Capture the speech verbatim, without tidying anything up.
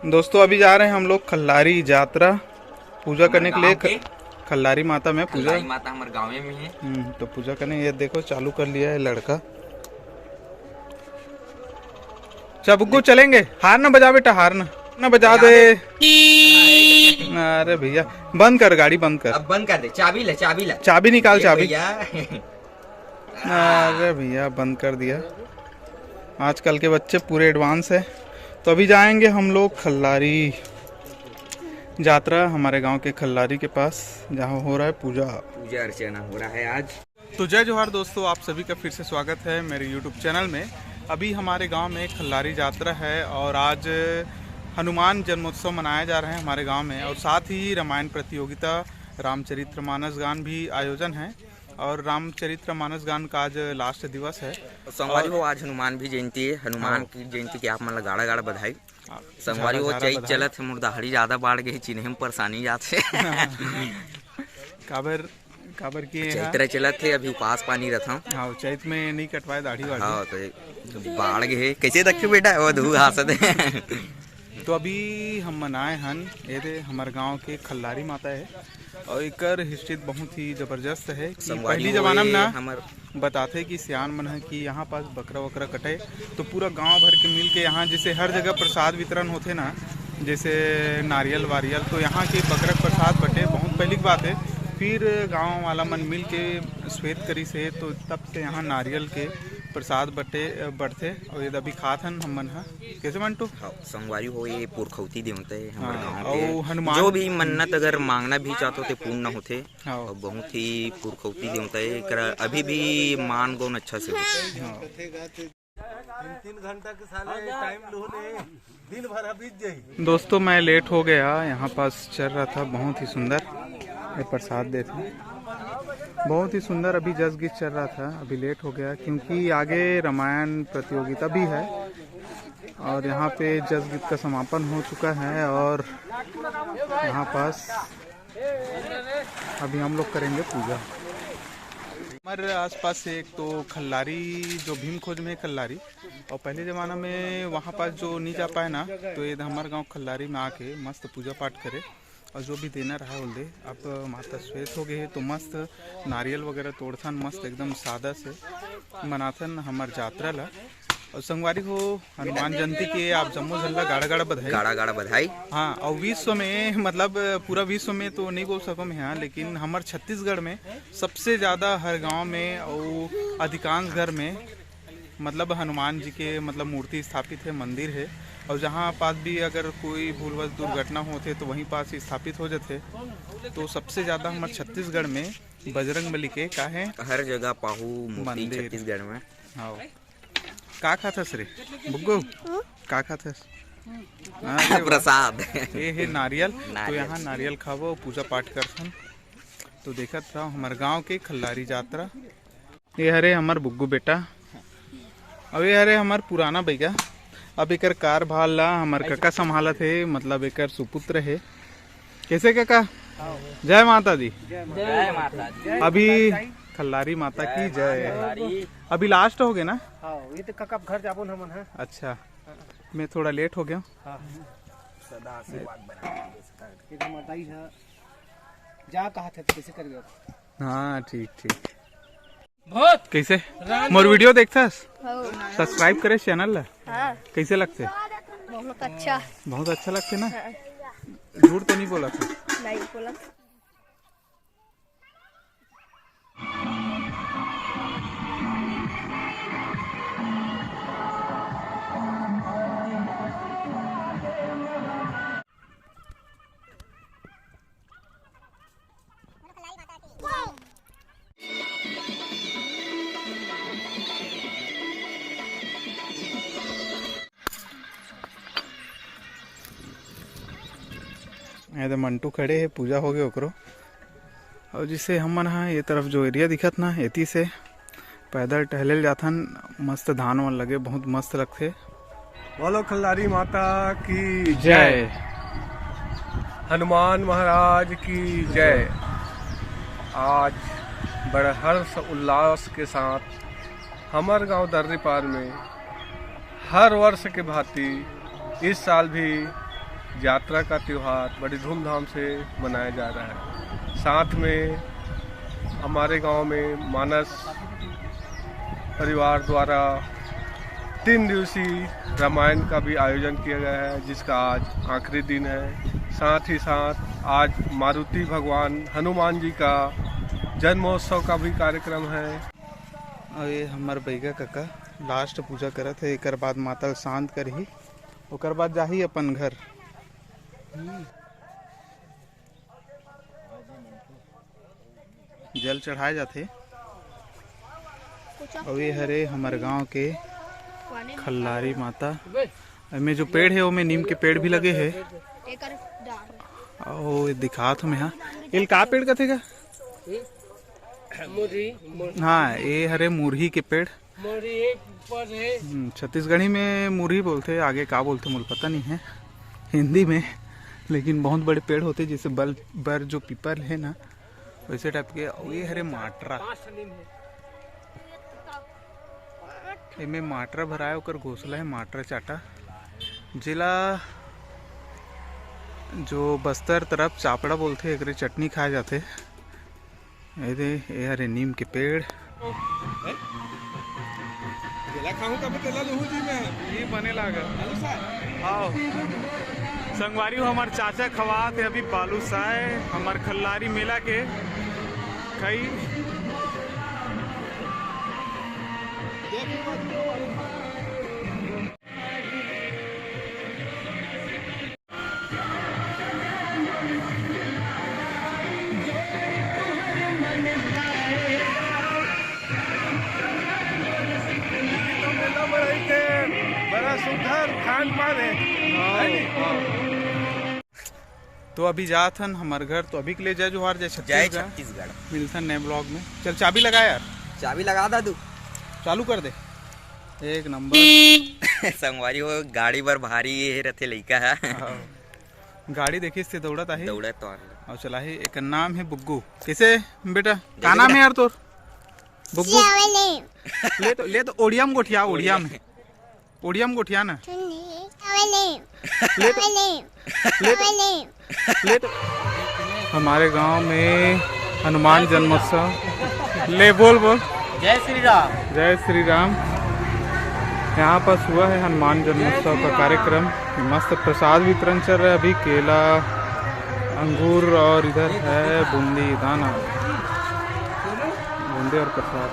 दोस्तों, अभी जा रहे हैं हम लोग खल्लारी जात्रा पूजा करने के लिए। ख-, खल्लारी माता में पूजा। खल्लारी माता हमारे गाँव में है। हम्म, तो पूजा करने, ये देखो, चालू कर लिया है लड़का। चल बुग्गू, चलेंगे। हार ना बजा बेटा, हार ना, ना बजा दे। अरे भैया, बंद कर, गाड़ी बंद कर। अब बंद कर दे, चाबी ले, चाबी ले। चाबी निकाल, चाबी। अरे भैया, बंद कर दिया। आजकल के बच्चे पूरे एडवांस है। तो अभी जाएंगे हम लोग खल्लारी जात्रा, हमारे गांव के खल्लारी के पास, जहां हो रहा है पूजा। पूजा अर्चना हो रहा है आज। तो जय जोहार दोस्तों, आप सभी का फिर से स्वागत है मेरे YouTube चैनल में। अभी हमारे गांव में खल्लारी जात्रा है और आज हनुमान जन्मोत्सव मनाया जा रहा है हमारे गांव में, और साथ ही रामायण प्रतियोगिता, रामचरित्र मानस गान भी आयोजन है। और रामचरित्र मानस गान का आज लास्ट दिवस है। संगवारी हो, आज हनुमान भी जयंती है। हनुमान की जयंती के आप मन ला गाड़ा गाड़ा बधाई। संगवारी हो, चैत चलत है, मोर दाढ़ी ज्यादा बाढ़ गई, चिन्हे में परेशानी जात है। काबर, काबर के चैत चलत है, अभी उपास पानी रथां। हाँ, चैत में नहीं कटवाए दाढ़ी वाढ़ी। हाँ, तो बाढ़ गए। कैसे रखे बेटा, वो धू हाथ से। तो अभी हम मन आए हन, ये दे हमर गांव के खल्लारी माता है, और एकर हिस्ट्री बहुत ही जबरदस्त है कि पहली जमाना में ना हमर बताथे कि सियान मन है कि यहाँ पास बकरा वकरा कटे, तो पूरा गांव भर के मिल के यहाँ जैसे हर जगह प्रसाद वितरण होथे ना, जैसे नारियल वारियल, तो यहाँ के बकरा के प्रसाद बटे, बहुत पहली की बात है। फिर गांव वाला मन मिल के श्वेत करी से, तो तब से यहाँ नारियल के प्रसाद बटे, बढ़थे। और ये अभी खात हन हमन ह। कैसे मंटू? हाँ, संगवारी हो, ये पुरखौती देवता है हमर गाँव के। हनुमान जो भी मन्नत अगर मांगना भी चाहते हो, ते पूर्ण होथे। हाँ। और बहुत ही पुरखौती देवता है, एकरा अभी भी मान गौन अच्छा से होता है। हाँ। तीन, तीन घंटा के साले टाइम लो ने, दिन भर अभी जाई। दोस्तों, मैं लेट हो गया, यहाँ पास चल रहा था, बहुत ही सुंदर ये प्रसाद देते हैं, बहुत ही सुंदर। अभी जस गीत चल रहा था, अभी लेट हो गया क्योंकि आगे रामायण प्रतियोगिता भी है। और यहाँ पे जस गीत का समापन हो चुका है और यहाँ पास अभी हम लोग करेंगे पूजा। हमारे आसपास से एक तो खल्लारी, जो भीम खोज में है खल्लारी, और पहले ज़माना में वहाँ पास जो नहीं जा पाए ना, तो ये हमारे गांव खल्लारी में आके मस्त पूजा पाठ करे और जो भी देना रहा बोल दे। अब माता श्वेत हो गई है तो मस्त नारियल वगैरह तोड़थन, मस्त एकदम सादा से मनाथन हमार जात्रा ला। और संगवारी हो, हनुमान जयंती के आप जम्मो झन ला गाड़ा गाड़ा बधाई। गाड़ा गाड़ा बधाई। हाँ, और विश्व में, मतलब पूरा विश्व में तो नहीं बोल सको मैं, हाँ, लेकिन हमर छत्तीसगढ़ में सबसे ज़्यादा हर गांव में और अधिकांश घर में, मतलब हनुमान जी के, मतलब मूर्ति स्थापित है, मंदिर है। और जहाँ पास भी अगर कोई भूलवश दुर्घटना होथे तो वहीं पास स्थापित हो जाथे। तो सबसे ज़्यादा हमर छत्तीसगढ़ में बजरंग बली के का है, हर जगह पाहू मूर्ति मंदिर। छत्तीसगढ़ में। हाँ। का खाथस रे बुग्गू? का खाथस? अरे वाह। प्रसाद। ये है नारियल। तो नारियल। यहाँ नारियल खाबो, पूजा पाठ करथन। तो देखत रहो हमर गांव के खल्लारी जात्रा। ये हरे हमर बुग्गू बेटा, अब ये हरे हमर पुराना बैगा। अब एकर कारभार ला हमर कका संभालत हे, मतलब एकर सुपुत्र हे। कैसे कका? जय माता दी। जय माता दी। अभी खल्लारी माता की जय। अभी लास्ट हो गए ना? हाँ, ये तो कका घर जाबो न हमन, हाँ। अच्छा, मैं थोड़ा लेट हो गया। हाँ। सदा आशीर्वाद बना रहे। ये तो हमार दाई है। जा कहा थे, कैसे कर गया? हाँ, ठीक, ठीक। बहुत कैसे? मोर वीडियो देखथस? हाँ। सब्सक्राइब करे चैनल ला। हाँ। कैसे लगथे? बहुत अच्छा। बहुत अच्छा लगथे ना? हाँ। झूठ तो नहीं बोला था? नहीं बोला। ये तो मंटू खड़े हे, पूजा हो गए ओकरो। और जिसे हमन हा ये तरफ जो एरिया दिखत ना, एती से पैदल टहले ल जाथन, मस्त धान वान लगे, बहुत मस्त लगथे। बोलो खल्लारी माता की जय। हनुमान महाराज की जय। आज बड़ हर्ष उल्लास के साथ हमर गांव दर्रीपार में हर वर्ष के भांति इस साल भी यात्रा का त्यौहार बड़ी धूमधाम से मनाया जा रहा है। साथ में हमारे गांव में मानस परिवार द्वारा तीन दिवसीय रामायण का भी आयोजन किया गया है, जिसका आज आखिरी दिन है। साथ ही साथ आज मारुति भगवान हनुमान जी का जन्मोत्सव का भी कार्यक्रम है। अउ ये हमर बैगा कका लास्ट पूजा करत हे, एकर बाद माता ल शांत करही, ओकर बाद जाही अपन घर। जल चढ़ाए जाथे। अउ ये हरे हमर गांव के खल्लारी माता। एमे जो पेड़ हे, ओमे नीम के पेड़ भी लगे हे। अउ ये दिखात हमें हा, एल का पेड़ कथे का? मुरही, मुरही। हाँ, ये हरे मुरही के पेड़। मुरही एक ऊपर है। हम्म, छत्तीसगढ़ी में मुरही बोलथे, आगे का बोलथे मोला पता नहीं है हिंदी में, लेकिन बहुत बड़े पेड़ होथे, जैसे बल बर जो पीपल है ना, वैसे टाइप के। अउ ये हरे माटरा, पाँच नीम है। एमे माटरा भराए, ओकर घोसला है माटरा चाटा, जेला जो बस्तर तरफ चापड़ा बोलथे, एकरे चटनी खाए जाथे। ए दे, ए हरे नीम के पेड़। जेला खाहूं तब तेला लूहूं जी मैं। ये बने लागा। Hello sir. आओ। संगवारी हो, हमार चाचा खवात हे अभी बालूसाय, हमार खल्लारी मेला के। खाई। बड़ा सुंदर खान पान है, है नी? तो अभी जात हन हमर घर, तो अभी के लिए जय जोहार, जय जय छत्तीसगढ़। छत्तीसगढ़। मिलथन नए ब्लॉग में। चल चाबी लगा यार। चाबी लगा दा तू। चालू कर दे। एक नंबर। संगवारी हो, गाड़ी बर भारी ये रथे लइका है। हाँ। गाड़ी देखिस ते दौड़त आही। दौड़त तो आही। अउ चलाही, एकर नाम है बुग्गू। कैसे बेटा, का नाम है यार तोर? बुग्गू। ले तो, ले तो ओड़िया में गोठिया, ओड़िया में। ओड़िया में गोठिया ना। ले तो, ले तो, ले तो। हमारे गांव में हनुमान जन्मोत्सव। ले बोल, बोल। जय श्री राम। जय श्री राम। यहाँ पास हुआ है हनुमान जन्मोत्सव का कार्यक्रम। मस्त प्रसाद वितरण चल रहा है अभी, केला, अंगूर और इधर है बूंदी दाना, बूंदी और प्रसाद।